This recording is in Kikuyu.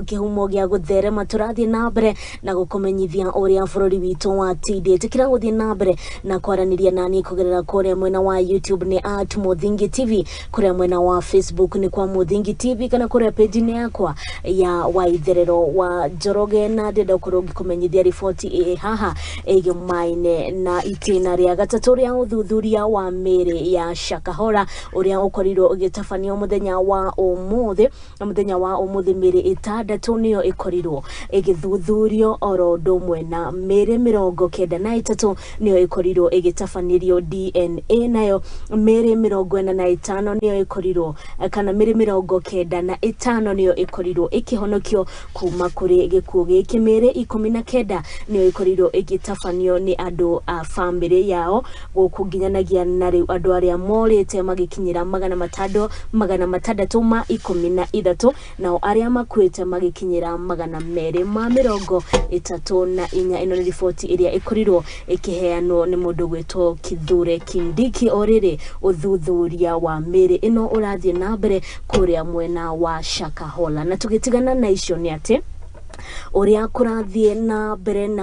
Kĩhumo gĩa gũtherema, tũrathiĩ na mbere na gũkũmenyithia ũrĩa bũrũri witũ watindĩte. Kĩra gũthiĩ na mbere na kwaranĩria nani kũgerera kũrĩa mwena wa YouTube nĩ @MũthingiTV, kũrĩa mwena wa Facebook nĩ kwa Mũthingi TV, kana kũrĩa page-inĩ yakwa ya Waitherero wa Njoroge. Na ndĩrenda gũkorwo ngĩkũmenyithia riboti ĩ haha ĩgĩmaine na itĩna rĩa gatatũ rĩa ũthuthuria wa mĩĩrĩ ya Shakahola ũrĩa ũkorirwo ũgĩtabanio mũthenya wa ũmũthĩ. Na mũthenya wa ũmũthĩ mĩĩrĩ 6 nĩyo ĩkorirwo ĩgĩthuthurio, oro ũndũ ũmwe na mĩĩrĩ 93 nĩyo ĩkorirwo ĩgĩtabanĩrio DNA, nayo mĩĩrĩ 45 nĩyo ĩkorirwo, kana mĩĩrĩ 95 nĩyo ĩkorirwo ĩkĩhonokio kuma kũrĩ gĩkuũ gĩkĩ. Mĩĩrĩ 19 nĩyo ĩkorirwo ĩgĩtabanio nĩ andũ a bamĩrĩ yao gũkũ nginyanagia na rĩu andũ arĩa morĩte magĩkinyĩra 613, nao arĩa makuĩte magĩkinyĩra 234. Ĩno nĩ riboti ĩrĩa ĩkorirwo ĩkĩheanwo nĩ mũndũ gwĩtwo Kithure Kindiki. O rĩrĩ ũthuthuria wa mĩĩrĩ ĩno ũrathiĩ na mbere kũrĩa mwena wa Shakahola. Na tũgĩtigana na icio nĩ atĩ ũrĩa kũrathiĩ na mbere na